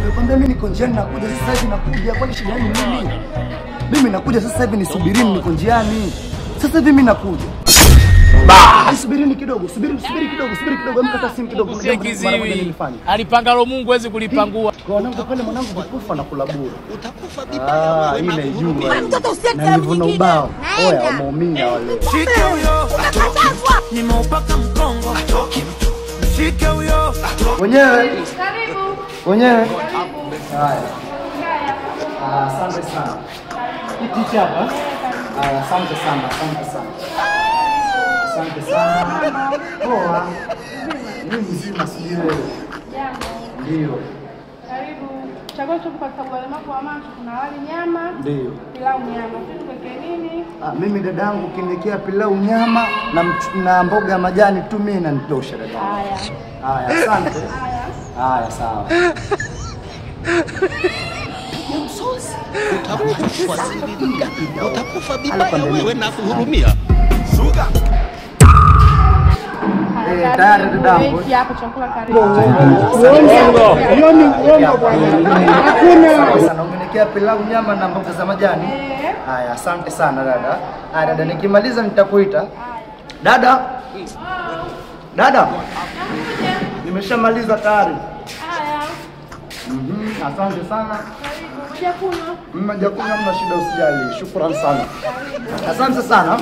Nimekwambia mimi niko njiani nakuja sasa hivi nakuja. Kwani shida yenu nini? Mimi nakuja sasa hivi, nisubirini, niko njiani. Sasa hivi mimi nakuja. Subirini kidogo, subiri kidogo, subiri kidogo, mkata simu kidogo. Kiziwi. Alipangalo Mungu hawezi kulipangua. Kwa wanangu pale, mwanangu vipofu anakula bure. Utakufa vibaya wewe. Ile jua. Mtoto usiye Na nilivuna ubao. Oya, wameumia wale. Mshike huyo, nimeupaka mkongo. Mshike huyo. Wenyewe. Karibu. Wenyewe. Karibu. Haya. Asante sana. Kiti hapa. Asante sana, asante sana. Asante sana. Poa. Mimi mzima sijui wewe. Jambo. Ndio. Karibu. Chagua tu kwa sababu walemavu wa macho kuna wali nyama. Ndio. Pilau nyama. Tuweke nini? Mimi dadangu ukiniwekea pilau nyama na mboga ya majani tu mimi inanitosha dadangu. Haya. Haya, asante. Haya, sawa. Utakufa vibaya wewe na kuhurumia. Sugar. Tayari dadangu. Hiki hapo chakula karibu. Hiyo ni uongo bwana. Hakuna. Sana umeniwekea pilau nyama na mboga za majani. Haya, asante sana dada. Haya dada, nikimaliza nitakuita. Dada. Dada. Nimeshamaliza tayari. Haya. Asante sana. Karibu. Mjakunywa, mna shida usijali. Shukrani sana. Asante sana.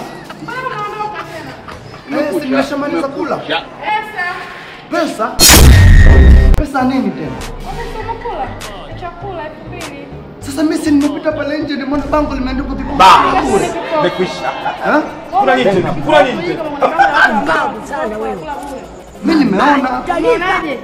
Si nimeshamaliza kula. Pesa. Pesa? Pesa nini tena? Umesema kula. Chakula 2000. Sasa mimi si nimepita pale nje nimeona bango limeandikwa vipi? Nimekwisha. Kula nini tena? Kula nini tena? Sana wewe. Mimi nimeona. Unaonaje?